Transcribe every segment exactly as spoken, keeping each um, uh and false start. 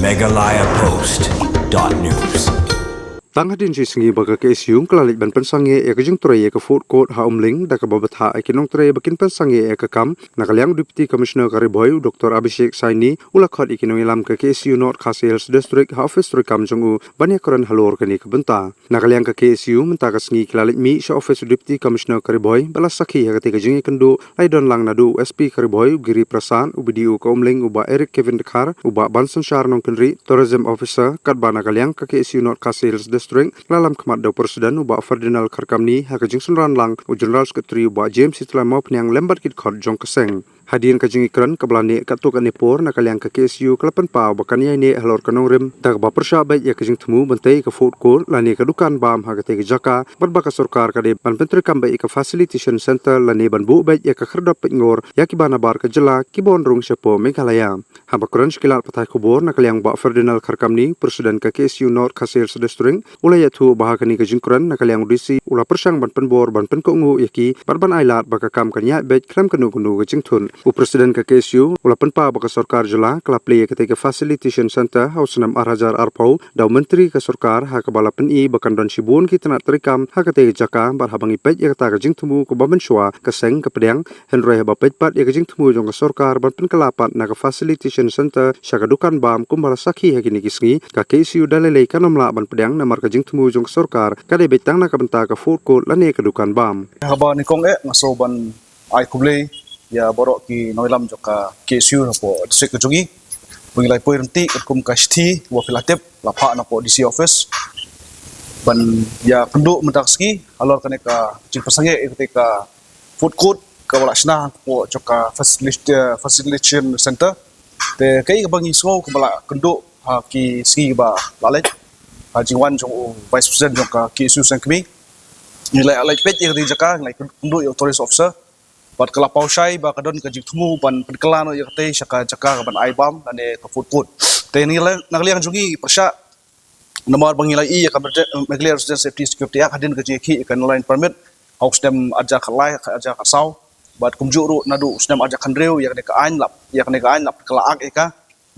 Meghalaya Post dot news. Tang hadien shi sngi ba ka K S U ka la leit ban pynsangeh ïa ka jingtrei ïa ka food court ha Umling, da kaba bthah ïa ki nongtrei ba kin pynsangeh ïa ka kam, na ka liang u Deputy Commissioner ka Ri Bhoi, u Doctor Abhishek Saini, u la khot ïa ki nongïalam ka K S U North Khasi Hills District ha office treikam jong u ban ïakren halor kane ka bynta. Na ka liang ka K S U mynta ka sngi ki la leit mih sha office u Deputy Commissioner ka Ri Bhoi, ba la sakhi ha katei ka jingïakynduh la ïadon lang naduh u S P ka Ri Bhoi, u Giri Prasad, u B D O ka Umling, u Bah Eric Kevin Dkhar, u Bah Bansynshar Nongkynrih, Tourism Officer, katba na ka liang ka K S U North Khasi Hills District la lam khmat da u President u Bah Ferdinand Kharkamni, ha ka jingsynran lang u General Secretary u Bah James Hitlai Mawphniang lem bad ki dkhot jong ka seng. Hadien ka jingïakren kaba la neh katto katne por, na ka liang ka K S U ka la pynpaw ba kan ïai neh halor ka nongrim, da kaba pyrshah beit ïa ka jingthmu ban tei ka food court lane ka dukan bam ha katei ka jaka, bad ba ka sorkar ka dei ban pyntreikam beit ïa ka facilitation center lane ban buh beit ïa ka khyrdop peitngor ïa kiba nabar ka jylla kiba wan rung shapoh Meghalaya. Haba kren sha ki lad pathai khubor, na ka liang u Bah Ferdinand Kharkamni, President ka K S U North Khasi Hills District, u la ïathuh ba ha kane ka jingkren, na ka liang u D C u la pyrshang ban pynbor ban pynkohnguh ïa ki bad ban ailad ba ka kam kan ïaid beit khlem kano kano ka jingthut. U President ka K S U u la pynpaw ba ka sorkar jylla ka la plie ïa katei ka facilitation center ha u snem ar hajar arphew da u Myntri ka sorkar, ha kaba la pyni ba kan don shibun ki tnat treikam ha katei ka jaka, bad haba ngi peit ïa kata ka jingthmu kaba mynshuwa, ka seng ka pdiang. Hynrei haba peit pat ïa ka jingthmu jong ka sorkar ban pynkylla pat na ka facilitation center sha ka dukan bam kumba la sakhi ha kine ki sngi, ka K S U da lei lei kan ym lah ban pdiang namar ka jingthmu jong ka sorkar ka dei beit tang na ka bynta ka food court lane ka dukan bam. Haba nyngkong eh nga sngewbha ban ai khublei ïa baroh ki nongïalam jong ka K S U hapoh district ka jong ngi. Ba ngi la poi ryntih katkum ka shithi kaba phi la tip, la phah na hapoh D C office ban ïakynduh mynta ka sngi halor kane ka jingpynsangeh ïa katei ka food court kaba la shna hapoh jong ka facilita-, facilitation center. Te kaei kaba ngi sngew kaba la kynduh ha ki sngi ba la leit, ha jingwan jong u Vice President jong ka K S U Seng Kmie, ngi la leit peit ïa katei ka jaka, ngi la kynduh ïa u Tourist Officer, bad ka la paw shai ba ka don ka jingthmu ban pynkylla noh ïa katei sha ka jaka kaban ai bam lane ka food court. Te ngi la, na ka liang jong ngi pyrshah, namar ba ngi la ïohi ïa ka Meghalaya Resident Safety Security Act, hadien ka jingïakhih ïa ka Inner Line Permit ha u snem ar hajar khatlai, ar hajar khatsaw, bad kumjuh ruh naduh u snem ar hajar khathynriew ïa kane ka aiñ la, ïa kane ka aiñ la pynkylla ïa ka.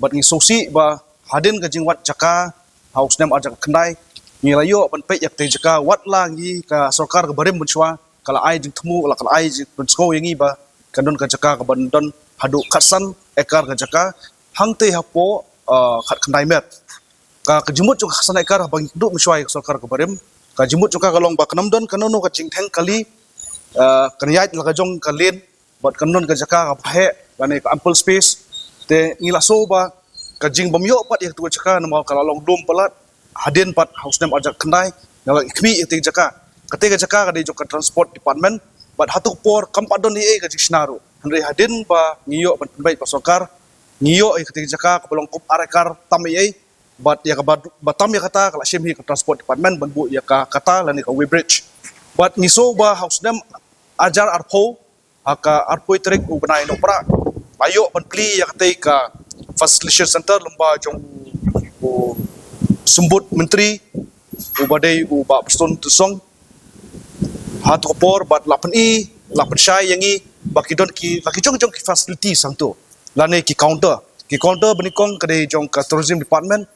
Bad ngi sngewsih ba hadien ka jingwad jaka ha u snem ar hajar khatkhyndai, ngi la ïoh ban peit ïa katei ka jaka, wat la ngi ka sorkar kaba rim mynshuwa ka la ai jingthmu, la ka la ai jingpynsngew ïa ngi ba kan don ka jaka kaban don haduh khatsan ekar ka jaka, hangtei hapoh, uh, khatkhyndai met. Ka, ka jingmut jong ka khatsan ekar haba ngi kynduh mynshuwa ïa ka sorkar kaba rim, ka jingmut jong ka ka long ba kan ym don kano kano ka jingdheng kali, uh, kan ïaid la ka jong ka lane, bad kan don ka jaka kaba heh lane ka ample space. Te ngi la sngew ba ka jingbym ïoh pat ïa katei ka jaka namar ka la long lum palat, hadien pat ha u snem ar hajar khatkhyndai ngi la khmih ïa katei ka jaka. Katei ka jaka ka dei jong ka Transport Department, bad hato ka por kam pat don ei ei ka jingshna ruh. Hynrei hadien ba ngi ïoh ban pynbeit bad sorkar, ngi ïoh ïa katei ka jaka kaba long kum ar ekar tam ei ei, bad ïa kaba, ba tam ïa kata ka la shim hi ka Transport Department ban buh ïa ka kata lane ka weighbridge. Bad ngi sngew ba ha u snem ar hajar arphew, ha ka arphew tarik u bnai Nohprah, la ïoh ban plie ïa katei ka facilitation center lyngba jong u Symbud Myntri, uba dei u Bah Prestone Tynsong. Hato ka por bad la pyni, la pynshai ïa ngi ba ki don ki, la ki jong jong ki facility sangto, lane ki counter. Ki counter ba nyngkong ka dei jong ka Tourism Department,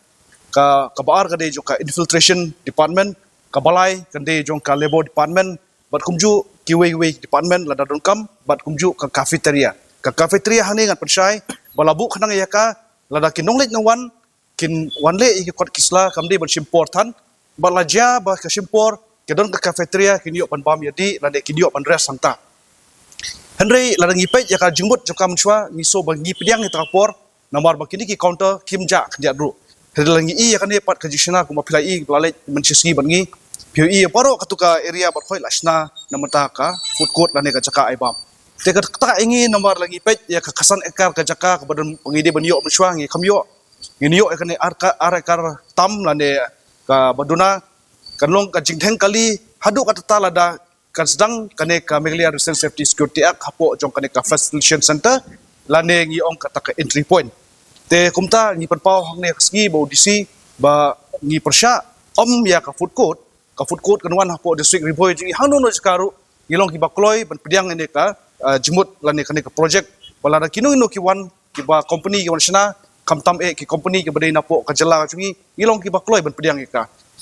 ka, kaba ar ka dei jong ka Infiltration Department, kaba lai ka dei jong ka Labour Department, bad kumjuh kiwei kiwei department lada donkam, bad kumjuh ka cafeteria. Ka cafeteria hangne ngan pynshai ba la buh khnang ïa ka lada ki nongleit nongwan kin wan leh ïa ki kot ki sla, kam dei ban shim por than, bad la jia ba ka shim por, ka don ka cafeteria, kin ïoh ban bam ïa dih lane kin ïoh ban rest hangta. Hynrei lada ngi peit ïa ka jingmut jong ka mynshuwa, ngi sngew ba ngi pdiang ïa kata ka por, namar ba kine ki counter kim jah khyndiat ruh. Hynrei lada ngi ïohi ïa kane pat ka jingshna kumba phi la ïohi ba la leit mynshisngi bad ngi, phi ïohi ïa baroh katu ka area baroh la shna na bynta ka food court lane ka jaka ai bam. Te kata ïa ngi namar lada ngi peit ïa ka khatsan ekar ka jaka kaba don ba ngi dei ban ïoh mynshuwa, ngi kham ïoh. Ngin ïoh ïa kane ar ka, ar ekar tam lane kaba duna, kan long ka jingdheng kali haduh katta lada kan sdang kane ka Meghalaya Resident Safety Security Act hapoh jong kane ka facilitation center, lane ngi ong kata ka entry point. Te kumta ngi pynpaw hangne ka sngi ba u D C ba ngi pyrshah ym ïa ka food court, ka food court kan wan hapoh district Ri Bhoi jong ngi, hangno hangno jaka ruh ngi long kiba kloi ban pdiang ïa kane ka, uh, jingmut lane kane ka project, ba lada kino kino ki wan, kiba company ki wan shna, khamtam eh ki company kiba dei napoh ka jylla ka jong ngi, ngi long kiba kloi ban pdiang ïa ka.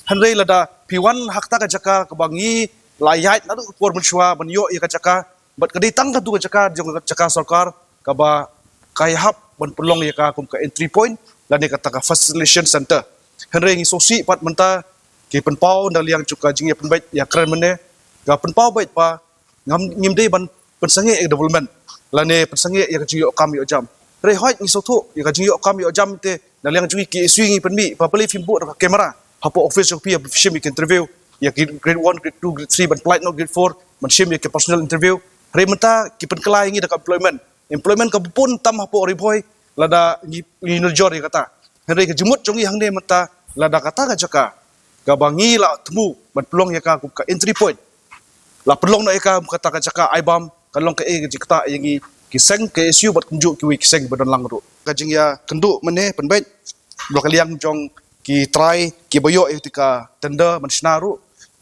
Hynrei lada phi wan ha kata ka jaka kaba ngi la ïaid naduh ka por mynshuwa ban ïoh ïa ka jaka, bad ka dei tang katu ka jaka jong ka jaka sorkar kaba ka ïahap ban pynlong ïa ka kum ka entry point lane kata ka facilitation center. Hynrei ngi sngewsih pat mynta ki pynpaw na liang jong ka jingïapynbeit ïakren mynne, ka pynpaw beit ba ngam, ngim dei ban pynsangeh ïa ka development lane pynsangeh ïa ka jingïoh kam ïoh jam. Hynrei hooid ngi sngewthuh ïa ka jingïoh kam ïoh jam te na liang jong ngi K S U ngi pynmih ba balei phim buh da ka camera hapoh office jong phi, ba phi shim ïa ki interview ïa ki grade one, grade two, grade three, ban pynlait noh grade four ban shim ïa ki personal interview. Hynrei mynta ki pynkylla ïa ngi da ka employment, employment kaba bun tam hapoh Ri Bhoi lada ngi, ngi nujor ïa kata. Hynrei ka jingmut jong ngi hangne mynta lada kata ka jaka kaba ngi la thmu ban pynlong ïa ka kum ka entry point, la pynlong noh ïa ka kum kata ka jaka ai bam, kan long kaei ka jingktah ïa ngi ki seng K S U bad kumjuh kiwei ki seng ba don lang ruh. Ka jingïakynduh mynne pynbeit ba ka liang jong ki trai kiba ïoh ïa ka tender ban shna ruh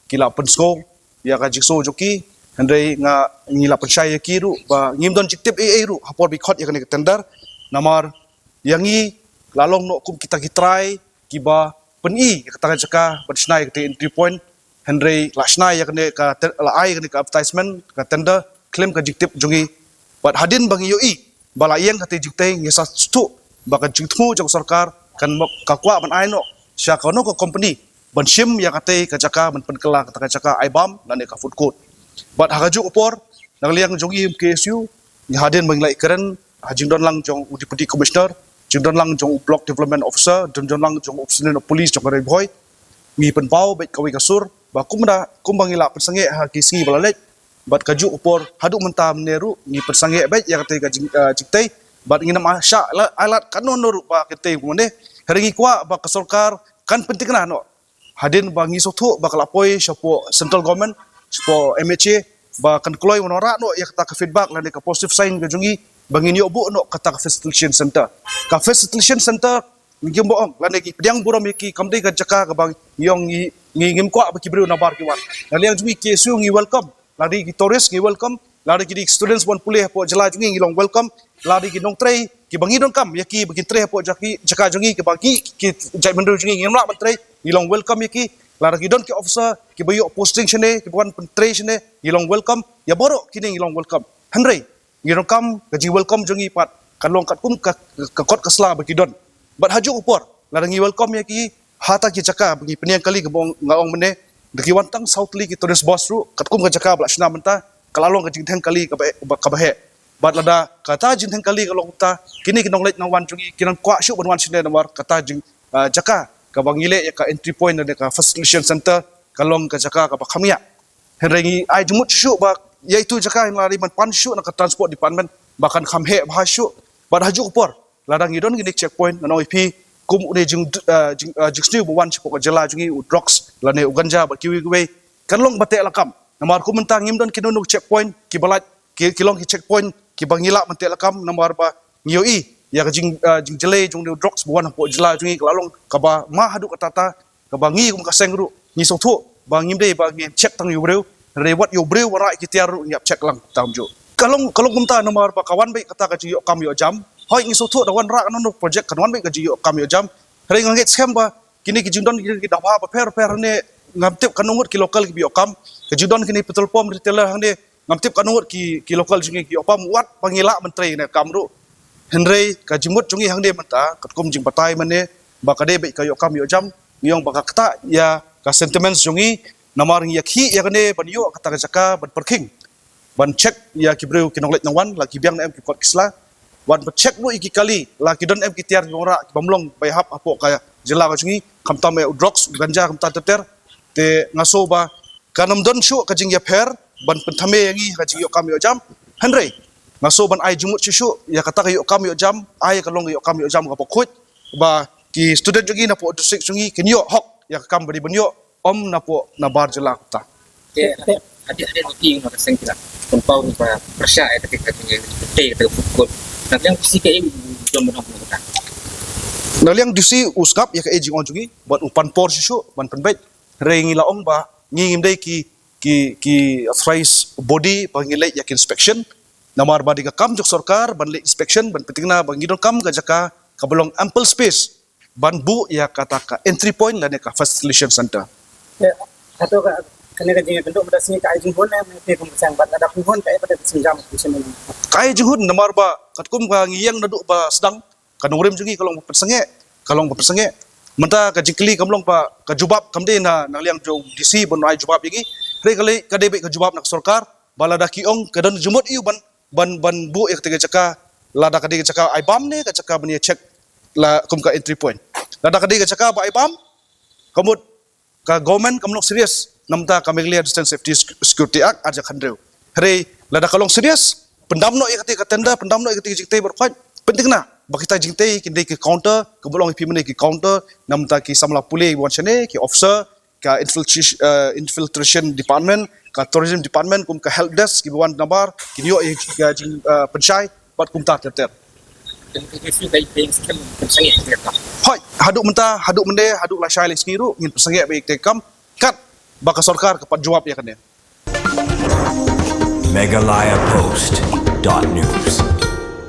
ki la pynsngew ïa ka jingsngew jong ki. Hynrei nga, ngi la pynshai ïa ki ruh ba ngim don jingtip ei ei ruh ha por ba khot ïa kane ka tender. Namar ïa ngi la long noh kum kita ki trai kiba pyni ïa kata ka jaka ban shna ïa kata entry point. Hynrei la shna ïa kane ka te-, la ai kane ka advertisement, ka tender khlem ka jingtip jong ngi. Bad hadien ba ngi ïohi ba la ïeng kata jingtei, ngi sa sngewthuh ba ka jingthmu jong sorkar kan mo-, ka kwah ban ai noh sha kano ka company ban shim ïa kata ka jaka ban pynkylla kata ka jaka ai bam lane ka food court. Bad ha kajuh ka por na ka liang jong ngi K S U, ngi hadien ba ngi la ïakren ha jingdon lang jong u Deputy Commissioner, jingdon lang jong u Block Development Officer, jingdon lang jong u Superintendent of Police jong ka Ri Bhoi, ngi pynpaw beit kawei ka sur ba kumba, kumba ngi la pynsangeh ha ki sngi ba la leit bad kajuh ka por haduh mynta mynne ruh ngi pynsangeh beit ïa kata ka jing, eh, jingtei. Bad ngim shah la, ai lad kano kano ruh ba ka tei mynne. Hynrei ngi kwah ba ka sorkar kan pynthikna noh hadien ba ngi sngewthuh ba ka la poi shapoh central government, shapoh M H A, ba kan kloi wanrah noh ïa kata ka feedback lane ka positive sign ka jong ngi ba ngin ïoh buh noh kata ka facilitation center. Ka facilitation center ngi kim ba ong lane ngi pdiang burom ïa ki, kam dei ka jaka kaba ngi ong ngi, ngi ngim kwah ba ki briew nabar ki wan. Na liang jong ngi K S U ngi welcome. Lada ki tourist ngi welcome, lada ki dei students wan pule hapoh jylla jong ngi ngi long welcome, lada ki nongtrei kiba ngi donkam ïa ki ba kin trei hapoh jaka, jaka jong ngi kiba ngi ki jaitbynriew jong ngi ngim lah ban trei ngi long welcome ïa ki, lada ki don ki officer kiba ïoh posting shane kiba wan pyntrei shane ngi long welcome, ïa baroh kine ngi long welcome. Hynrei ngi donkam ka jingwelcome jong ngi pat kan long katkum ka, ka kot ka sla ba ki don. Bad ha kajuh ka por lada ngi welcome ïa ki ha kata ki jaka ba ngi pynïeng kali kaba nga ong mynne, da ki wan tang saw tylli ki tourist bus ruh katkum ka jaka ba la shna mynta, ka la long ka jingtheng kali kaba, kaba heh. Bad lada kata jingtheng kali ka long mynta, kine ki nongleit nongwan jong ngi kin kwah shuh ban wan shane namar kata jing, ah, jaka kaba ngi leh ïa ka entry point lane ka facilitation center ka long ka jaka kaba kham ngiah. Hynrei ngi ai jingmut shuh ba ïa itu jaka ngi la dei ban pan shuh na ka transport department ba kan kham heh bha shuh. Bad ha kajuh ka por lada ngi don kine ki checkpoint, ngan ong ïa phi kum une jing, eh, jing, eh, jingsniew ba wan shapoh ka jylla jong ngi, u drugs lane u ganja bad kiwei kiwei, kan long ba teh lakam. Namar kum mynta ngim don kino kino ki checkpoint kiba lait, ki, ki long ki checkpoint kiba ngi lah ban teh lakam namar ba ngi ïohi ïa ka jing, eh, jingjyllei jong une u drugs ba wan hapoh jylla jong ngi ka la long kaba ma haduh katta katta, kaba ngi kum ka seng ruh ngi sngewthuh ba ngim dei ba ngi check tang ïa u briew, hynrei wat ïa u briew wanrah ïa ki tiar ruh ngi ïa check lang tang ju. Ka long, ka long kumta namar ba ka wan beit kata ka jingïoh kam ïoh jam. Hooid ngi sngewthuh da wanrah kano kano project kan wan beit ka jingïoh kam ïoh jam. Hynrei nga ngeit skhem ba kine ki jingdon kine ki daba bapher bapher ne ngam tip kano ngut ki local kiba ïoh kam. Ka jingdon kine petrol pump retailer hangne ngam tip kano ngut ki, ki local jong ngi ki ïoh kam wat ba ngi lah ban trei ne kam ruh. Hynrei ka jingmut jong ngi hangne mynta katkum jingbatai mynne ba ka dei beit ka ïoh kam ïoh jam, ngi ong ba ka ktah ïa ka sentiments jong ngi namar ngi ïakhih ïa kane ban ïoh kata ka jaka ban pyrkhing, ban check ïa ki briew ki nongleit nongwan la ki biang ne em ki kot ki sla, ban check ruh ïa ki kali la ki don em ki tiar ki wanrah ki bym long ba ïahap hapoh ka jylla ka jong ngi, khamtam ïa u drugs, u ganja, khamtam ter ter. Te nga sngew ba kan ym don shuh ka jingïapher ban pynthame ïa ngi ha ka jingïoh kam ïoh jam. Hynrei nga sngew ban ai jingmut shuh shuh ïa kata ka ïoh kam ïoh jam, ai ka long ïoh kam ïoh jam kaba khuid ba ki student jong ngi napoh district jong ngi kin ïoh hok ïa ka kam ba dei ban ïoh, ym napoh nabar jylla kata. Te hadien, hadien ba ki na ka seng ki la pynpaw ba pyrshah ïa kata ka jingïatei kata ka food court. Na liang D C kaei u jam ban ong kata? Na liang D C u sngap ïa kaei jingong jong ngi bad u pan por shuh shuh ban pynbeit. Hynrei ngi la ong ba ngi ngim dei ki, ki, ki authorized body ba ngi leit ïa ki inspection. Namar ba dei ka kam jong sorkar ban leit inspection ban pyntikna ba ngi donkam ka jaka kaba long ample space ban buh ïa kata ka entry point lane ka facilitation center. Hato ka kane ka jingïakynduh mynta sngi ka ai jinghun ne mynta kum ka seng bad lada kum hun ka ai bad ka sinjam ka seng. Ka ai jinghun namar ba katkum ka ngi ïeng naduh ba sdang ka nongrim jong ngi ka long ba pynsangeh, ka long ba pynsangeh. Mynta ka jingkylli kam long ba ka jubab kam dei na na liang jong D C ban ai jubab ïa ngi. Hynrei ka lei ka dei beit ka jubab na ka sorkar ba lada ki ong ka don jingmut ïa u ban ban ban buh ïa kata ka jaka, lada ka dei ka jaka ai bam ne ka jaka ban ïa check la kum ka entry point. Lada ka dei ka jaka ba ai bam ka mut ka government kam long serious namar ka Meghalaya Distance Safety Sec- Security Act ar hajar khathynriew. Hynrei lada ka long serious pyndam noh ïa kata ka tender, pyndam noh ïa kata ka jingtei baroh khoit. Pynthikna ba kita jingtei ki dei ki counter, kaba long ïa phi mynne ki counter namar ki samla pule wan shane, ki officer, ka infiltration, uh, infiltration department, ka tourism department, kum ka help desk kiba wan nabar kin ïoh ïa ka jing uh, pynshai bad kumta ter ter. Hoi, haduh mynta, haduh mynne, haduh lashai lai sngi ruh ngin pynsangeh bad ïa kata ka kam kat ba ka sorkar ka pat jubab ïa kane. Meghalaya Post dot news.